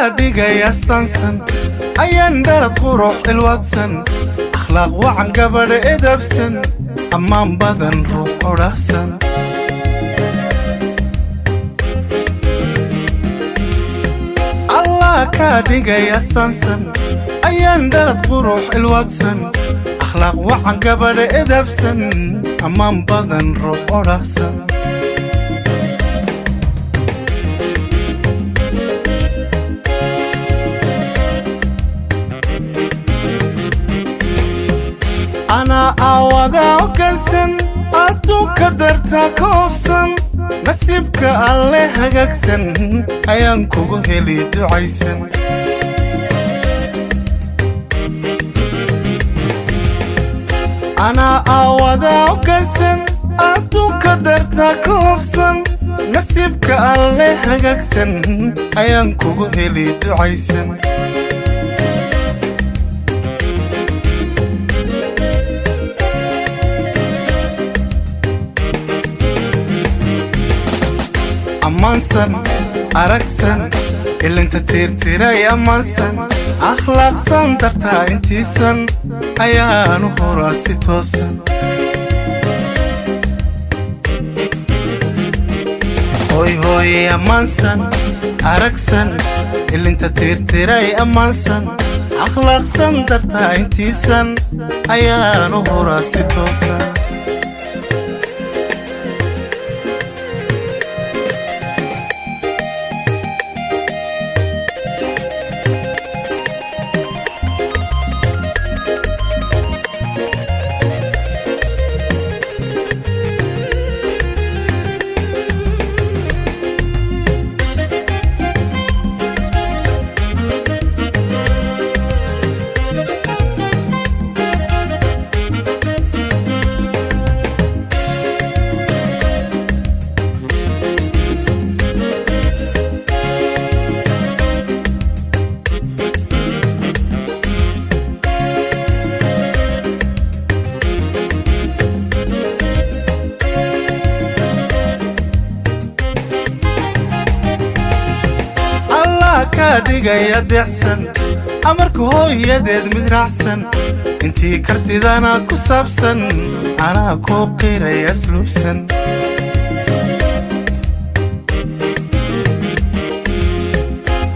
Kaa dhigaya sansan ayaan dhalad qurux ilwaadsan, akhlaaq wacan, gabadha edabsan, ammaan badan, ruux odhahsan. Allah kaa dhigaya sansan ayaan dhalad qurux ilwaadsan, akhlaaq wacan, gabadha edabsan, ammaan badan, ruux odhahsan. Anaa aawadaa ogansan, adduunka dartaa ka hobsan, nasiibka alle hagaagsan ayaan kugu heli ducaysan. Anaa aawadaa ogansan, adduunka dartaa ka hobsan, nasiibka alle hagaagsan ayaan kugu heli ducaysan. Ammaansan, aragsan, ilinta tiirtiray, ammaansan, akhlaaqsan, dartaa intiisan ayaanu horaa si toosan. Hooy hooye, ammaansan, aragsan, ilinta tiirtiray, ammaansan, akhlaaqsan, dartaa intiisan ayaanu horaa si toosan. Allah kaa dhigaya deecsan, amarka hooyadeed mid raacsan, intii kartidana ku saabsan, anaa kuu qiraya asluubsan.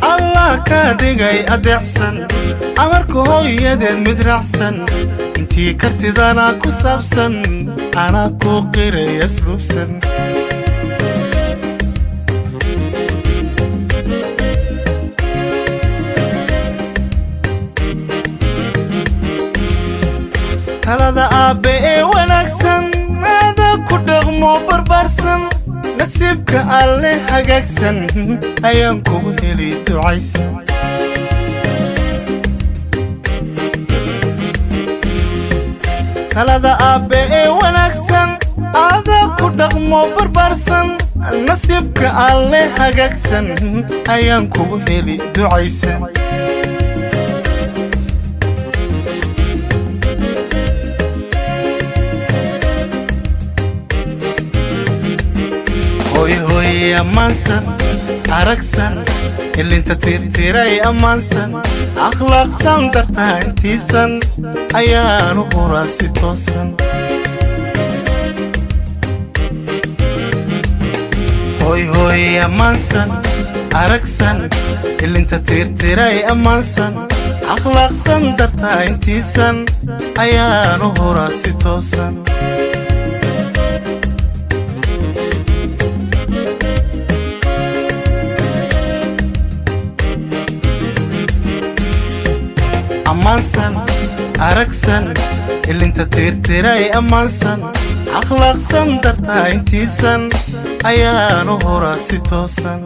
Allah kaa dhigay adeecsan, amarka hooyadeed mid raacsan, intii kartidana ku saabsan, anaa kuu qiraya asluubsan. Talada aabbe ee wanaagsan aada ku dhaqmo barbaarsan, nasiibka alle hagaagsan ayaan kugu heli ducaysan. Talada aabbe ee wanaagsan aada ku dhaqmo barbaarsan, nasiibka alle hagaagsan ayaan kugu heli ducaysan. Hooy hooye, ammaansan, aragsan, ilinta tiirtiray, ammaansan, akhlaaqsan, dartaa intiisan ayaanu horaa si toosan. Hooy hooye, ammaansan, aragsan, ilinta tiirtiray, ammaansan, akhlaaqsan, dartaa intiisan ayaanu horaa si toosan. Ammaansan, aragsan, ilinta tiirtiray, ammaansan, akhlaaqsan, dartaa intiisan ayaanu horaa si toosan.